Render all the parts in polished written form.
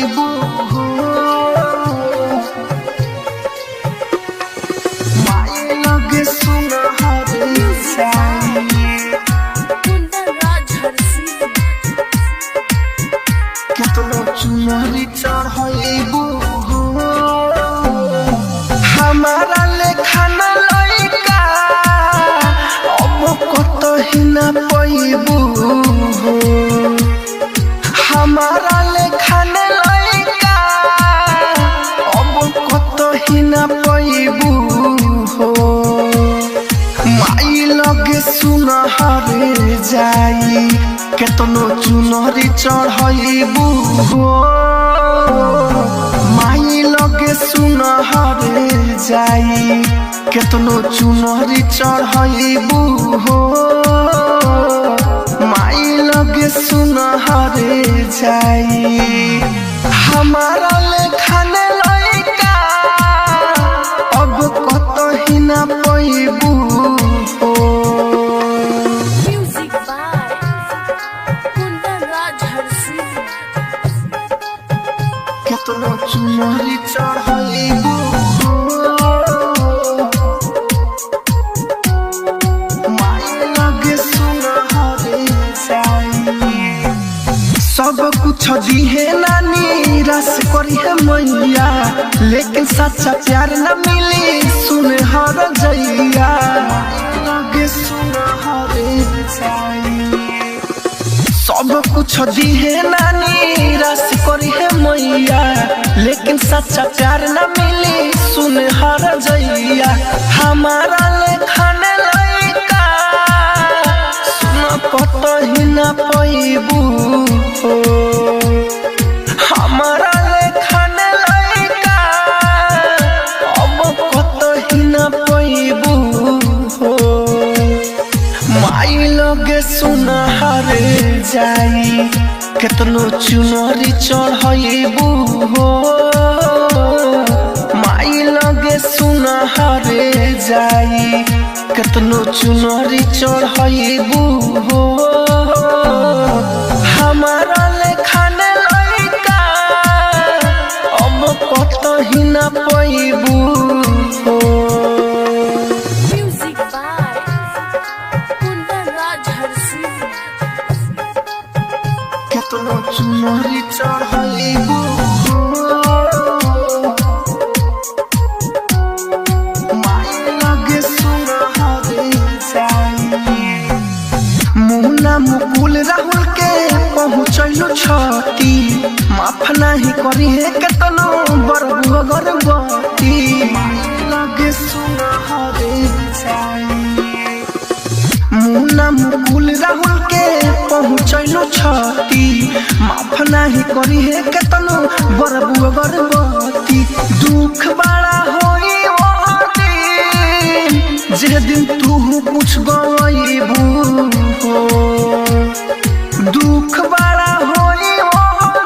चढ़ैबू माई लगे सुनहर जाई। कुंदन राज हरसिंह। केतनो चुनरी चढ़ैबू हमारा लेखा न लइका अब कतही न पैबू। हमारा लेखा न लइका अब कतही न पैबू हो। माई लगे सुनहर जाई केतनो चुनरी चढ़ैबू हो। माई लगे सुनहर जाई केतनो चुनरी चढ़ैबू हो। माई लगे सुनहर जाई हमारा लेखा न लइका अब कतही न पैबू हो। Music by Kundan Raj Harsingh. केतनो चुनरी चढ़ैबू माई लगे सुनहर जाई। सब कुछ दिहे नानी रस करी है मैया, लेकिन सच्चा प्यार न मिली सुन हर जैया। लगे सुनहर जाई। सब कुछ दिहे नानी रस करी है मैया, लेकिन सच्चा प्यार न मिली सुन हर जैया। हमारा लेखा न लइका सुन कतही न पैबू हो। हमारा लेखा न लइका अब कतही न पैबू हो। माई लगे सुनहर जाई केतनो चुनरी चढ़ैबू हो। माई लगे सुनहर जाई केतनो चुनरी चढ़ैबू हो। हमारा लेखा न लइका अब कतही न पैबू हो। Music by Kundan Raj Harsingh. केतनो चुनरी चढ़ैबू माई लगे सुनहर जाई। मुन्ना मुकुल राहुल के पहुँचैलु छती, माफ नाही करी है केतनो बरबु अगरबत्ती। लगे सुनहर जाई। मुन्ना मुकुल राहुल के पहुँचैलु छती, माफ नाही करी है केतनो बरबु अगरबत्ती। दुख बड़ा होई ओ दिन जे दिन तू कुछ गवैबू हो। दुख बड़ा होई ओ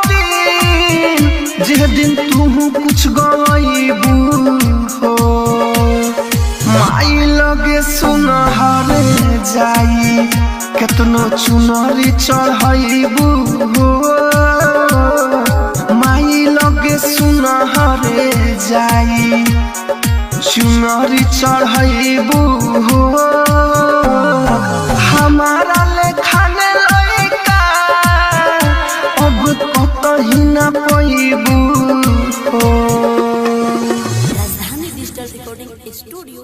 दिन जे दिन तू कुछ गवैबू हो। माई लगे सुनहर जाई केतनो चुनरी चढ़ैबू हो। माई लगे सुनहर जाई चुनरी चढ़ैबू हो। हमारा लेखा न लइका अब कतही न पैबू हो। Rajdhani digital recording studio.